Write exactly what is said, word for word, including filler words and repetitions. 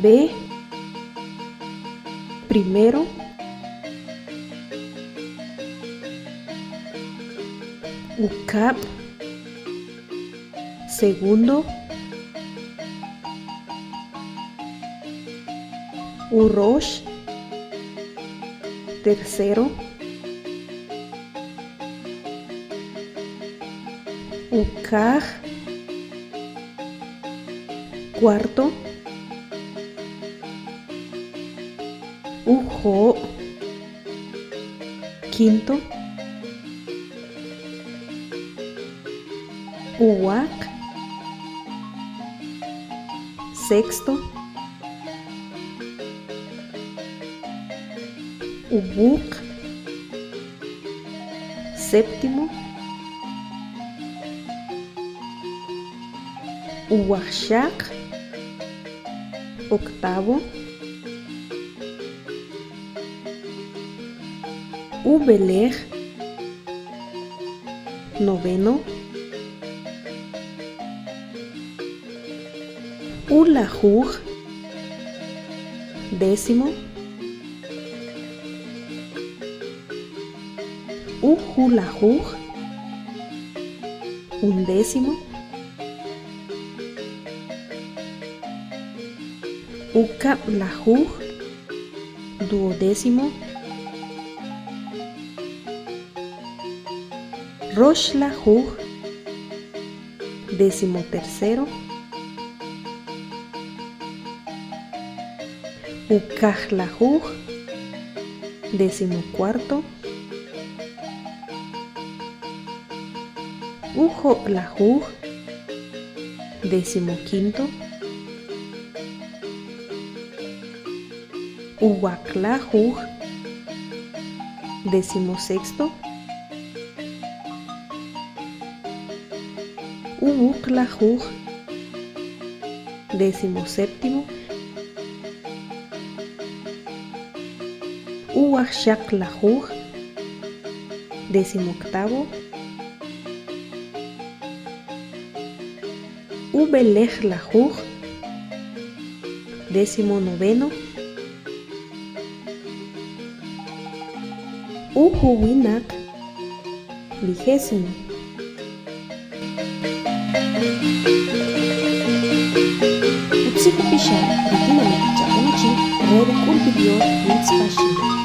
B, primero. Ukab', segundo. Urox, tercero. Ukaj, cuarto. Ujo', quinto. Uwaq, sexto. Uwuq, séptimo. Uwajxaq, octavo. Ub'elej, noveno. Ulajuj, décimo. Ujulajuj, undécimo. Ukab'lajuj, duodécimo. Roxlajuj, décimo tercero. Ukajlajuj, décimo cuarto. Ujoq'lajuj, décimo quinto. Uwaqlajuj, décimo sexto. Uwuqlajuj, décimo séptimo. Uwajxaqlajuj, décimo octavo. Ub'elejlajuj, décimo noveno. Ujuwinaq, vigésimo. Utzij upixab' ri tinamit cha'on chi re ri k'ulb'il Dios Mitzpaxil.